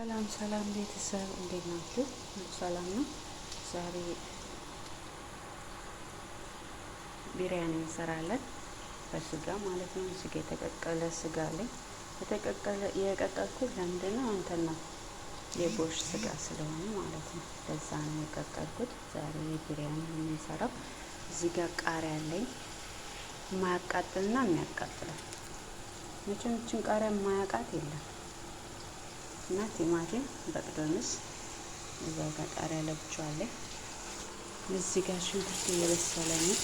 ሰላም ሰላም ቤተሰብ እንዴት ናችሁ? ሁሉ ሰላም ነው። ዛሬ ቢሪያኒ እንሰራለን በስጋ ማለት ነው። እዚህ ጋ የተቀቀለ ስጋ አለኝ። የተቀቀለ የቀቀልኩት ለምንድን ነው? እንትን ነው የጎሽ ስጋ ስለሆነ ማለት ነው። ለዛ ነው የቀቀልኩት። ዛሬ ቢሪያኒ ነው የምንሰራው። እዚህ ጋር ቃሪያ አለኝ፣ የማያቃጥልና የሚያቃጥለው። መቼም ይችን ቃሪያ የማያውቃት የለም። እና ቲማቲም፣ بقدونس፣ እዛ ጋር ቃሪያ ለብቻው። እዚህ ጋር ሽንኩርት እየበሰለ ነው።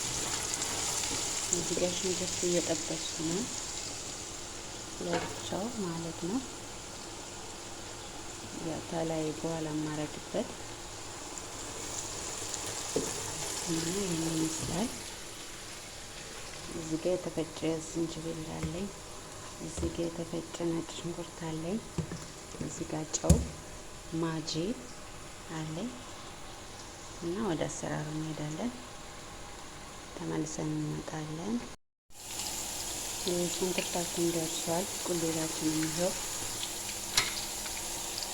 እዚህ ጋር ሽንኩርት እየጠበስኩ ነው ለብቻው ማለት ነው። ያው ተላይ በኋላ የማረግበት እና ይህን ይመስላል። እዚህ ጋር የተፈጨ ዝንጅብል አለኝ። እዚህ ጋር የተፈጨ ነጭ ሽንኩርት አለኝ። እዚህ ጋር ጨው፣ ማጂ አለኝ እና ወደ አሰራሩ እንሄዳለን። ተመልሰን እንመጣለን። ሽንኩርታችን ደርሷል። ቁሌታችን ይኸው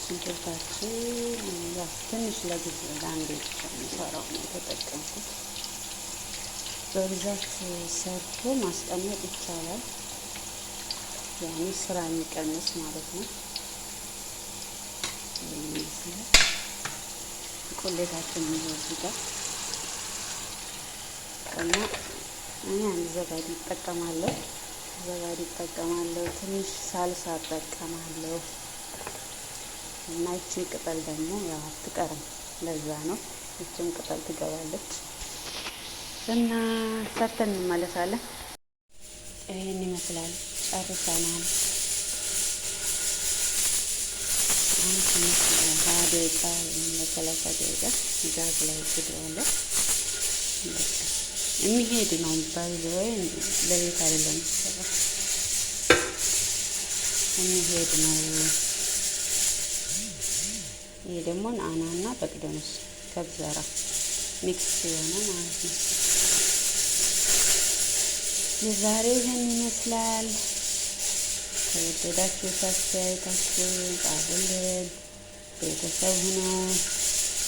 ሽንኩርታችን ያው ትንሽ ለጊዜ ለአንዴ ብቻ የሚሰራው ነው የተጠቀምኩት። በብዛት ሰርቶ ማስቀመጥ ይቻላል። ያኔ ስራ የሚቀንስ ማለት ነው። ይመስላል ቁሌታችን ይኸው እዚህ ጋር። እና እኔ አንድ زبادي እጠቀማለሁ። زبادي እጠቀማለሁ። ትንሽ ሳልሳ እጠቀማለሁ። እና ይችን ቅጠል ደግሞ ያው አትቀርም፣ ለዛ ነው ይችን ቅጠል ትገባለች። እና ሰርተን እንመለሳለን። ይህን ይመስላል። ጨርሰናል። አሁን ትንሽ 20 ደቂቃ ወይም ለ30 ደቂቃ ጋዝ ላይ ጥደዋለሁ። የሚሄድ ነው by the way፣ ለቤት አይደለም የሚሰራው፣ የሚሄድ ነው። ይሄ ደግሞ نعناع ና بقدونس كزبرة mix የሆነ ማለት ነው። የዛሬው ይህን ይመስላል። ከወደዳችሁት አስተያየታችሁን ጻፉልን። ቤተሰብ ሁኑ።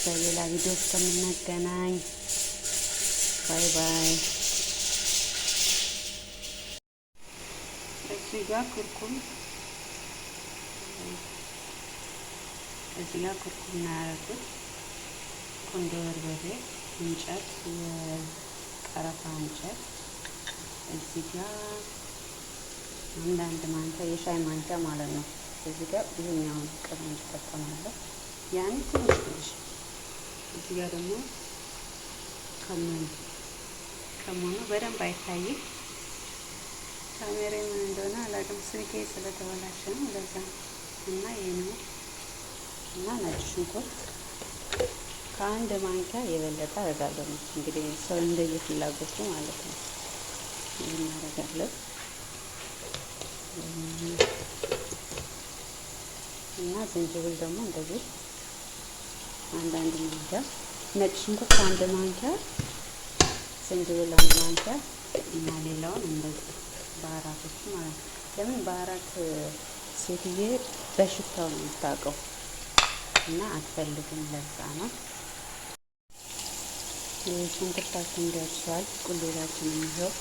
በሌላ ቪዲዮ እስከምንገናኝ bye bye። እዚህ ጋር كركم፣ እዚህ ጋር كركم ነው ያደረኩት። ቁንዶ በርበሬ፣ እንጨት፣ የቀረፋ እንጨት፣ እዚህ ጋር አንዳንድ ማንኪያ፣ የሻይ ማንኪያ ማለት ነው። እዚህ ጋር ይሄኛውን ቅመም እጠቀማለሁ። ያን ትንሽ ትንሽ። እዚህ ጋር ደግሞ ከሙን፣ ከሙኑ በደንብ አይታይም። ካሜራ ምን እንደሆነ አላውቅም። ስልኬ ስለተበላሸ ነው ለዛ። እና ይሄ ነው። እና ነጭ ሽንኩርት ከአንድ ማንኪያ የበለጠ አደርጋለሁ። እንግዲህ ሰው እንደየፍላጎቱ ማለት ነው። ይሄን አደርጋለሁ። እና ዝንጅብል ደግሞ እንደዚህ አንዳንድ ማንኪያ፣ ነጭ ሽንኩርት አንድ ማንኪያ፣ ዝንጅብል አንድ ማንኪያ እና ሌላውን እንደዚህ بهارات ኦቹ ማለት ነው። ለምን بهارات ሴትዬ በሽታው ነው የምታውቀው እና አትፈልግም። ለዛ ነው። ሽንኩርታችን ደርሷል። ቁሌታችን ይኸው።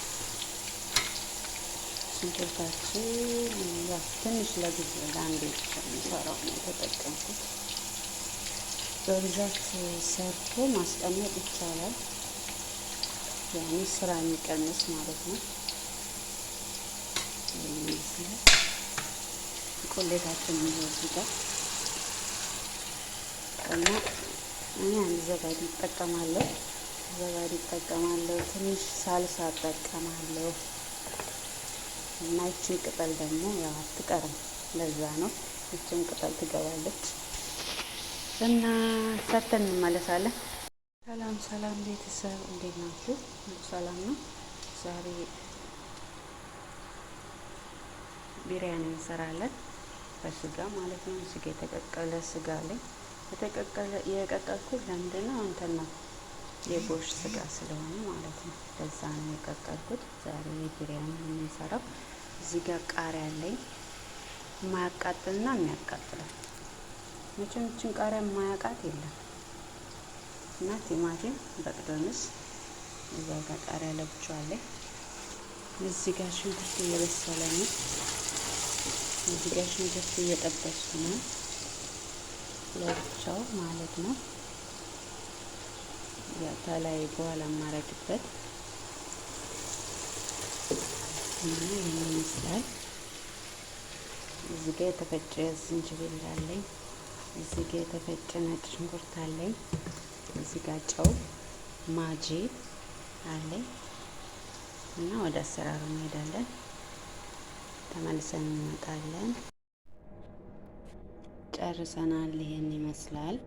ሽንኩርታችን ያው ትንሽ ለጊዜ ለአንዴ ብቻ የሚሰራው ነው የተጠቀምኩት። በብዛት ሰርቶ ማስቀመጥ ይቻላል። ያኔ ስራ የሚቀንስ ማለት ነው። ይመስላል ቁሌታችን ይኸው እዚህ ጋር። እና እኔ አንድ زبادي እጠቀማለሁ። زبادي እጠቀማለሁ። ትንሽ ሳልሳ እጠቀማለሁ። እና ይችን ቅጠል ደግሞ ያው አትቀርም። ለዛ ነው ይችን ቅጠል ትገባለች። እና ሰርተን እንመለሳለን። ሰላም ሰላም ቤተሰብ እንዴት ናችሁ? ሁሉ ሰላም ነው። ዛሬ ቢሪያኒ እንሰራለን በስጋ ማለት ነው። እዚህ ጋ የተቀቀለ ስጋ አለኝ። የተቀቀለ የቀቀልኩት ለምንድን ነው? እንትን ነው የጎሽ ስጋ ስለሆነ ማለት ነው። ለዛ ነው የቀቀልኩት። ዛሬ ቢሪያኒ ነው የምንሰራው። እዚህ ጋር ቃሪያ አለኝ፣ የማያቃጥልና የሚያቃጥለው። መቼም ይችን ቃሪያ የማያውቃት የለም። እና ቲማቲም፣ بقدونس፣ እዛ ጋር ቃሪያ ለብቻው አለ። እዚህ ጋር ሽንኩርት እየበሰለ ነው። እዚህ ጋር ሽንኩርት እየጠበስኩ ነው ለብቻው ማለት ነው። ያው ተላይ በኋላ የማረግበት እና ይህን ይመስላል። እዚህ ጋር የተፈጨ ዝንጅብል አለኝ። እዚህ ጋር የተፈጨ ነጭ ሽንኩርት አለኝ። እዚህ ጋር ጨው ማጂ አለኝ እና ወደ አሰራሩ እንሄዳለን። ተመልሰን እንመጣለን። ጨርሰናል። ይሄን ይመስላል።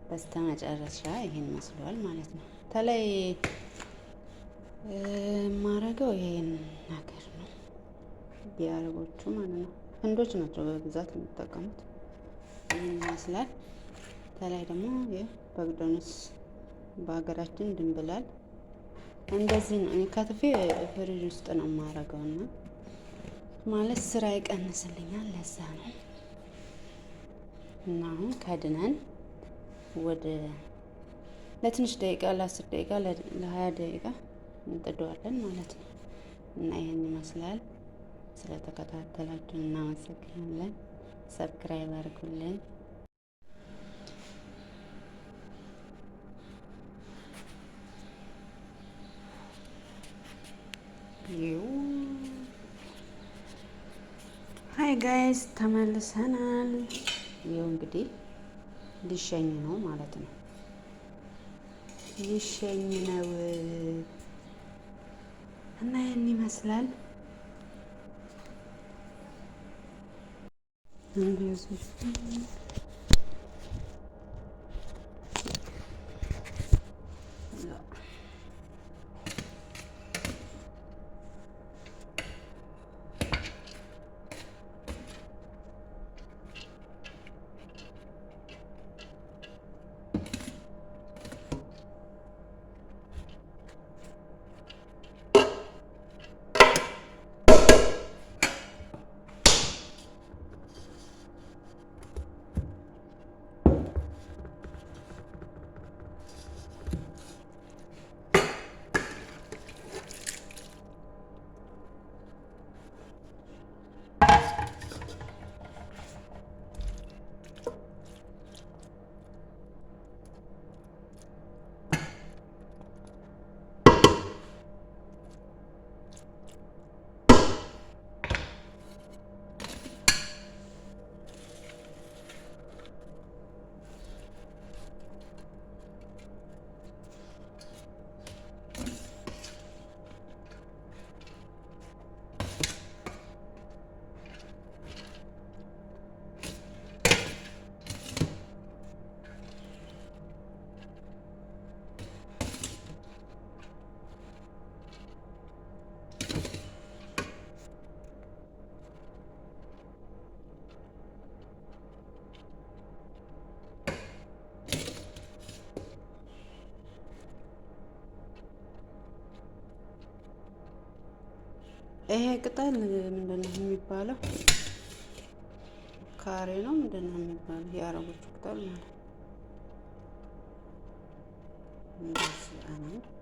በስተመጨረሻ ይሄን መስሏል ማለት ነው። ተለይ የማረገው ይሄን ነገር ነው። የአረቦቹ ማለት ነው። ህንዶች ናቸው በብዛት የሚጠቀሙት። ይህን ይመስላል። ከላይ ደግሞ የ بقدونس በሀገራችን ድንብላል እንደዚህ ነው። እኔ ከትፌ ፍሪጅ ውስጥ ነው የማረገው እና ማለት ስራ ይቀንስልኛል። ለዛ ነው እና አሁን ከድነን ወደ ለትንሽ ደቂቃ፣ ለ10 ደቂቃ፣ ለ20 ደቂቃ እንጥደዋለን ማለት ነው። እና ይህን ይመስላል። ስለተከታተላችሁ እናመሰግናለን። Subscribe አድርጉልን። Hi guys፣ ተመልሰናል። ይኸው እንግዲህ ሊሸኝ ነው ማለት ነው። ሊሸኝ ነው እና ይህን ይመስላል። እንደዚህ ይሄ ቅጠል ምንድን ነው የሚባለው? ካሬ ነው ምንድን ነው የሚባለው? የአረቦቹ ቅጠል ማለት እንደዚህ ነው።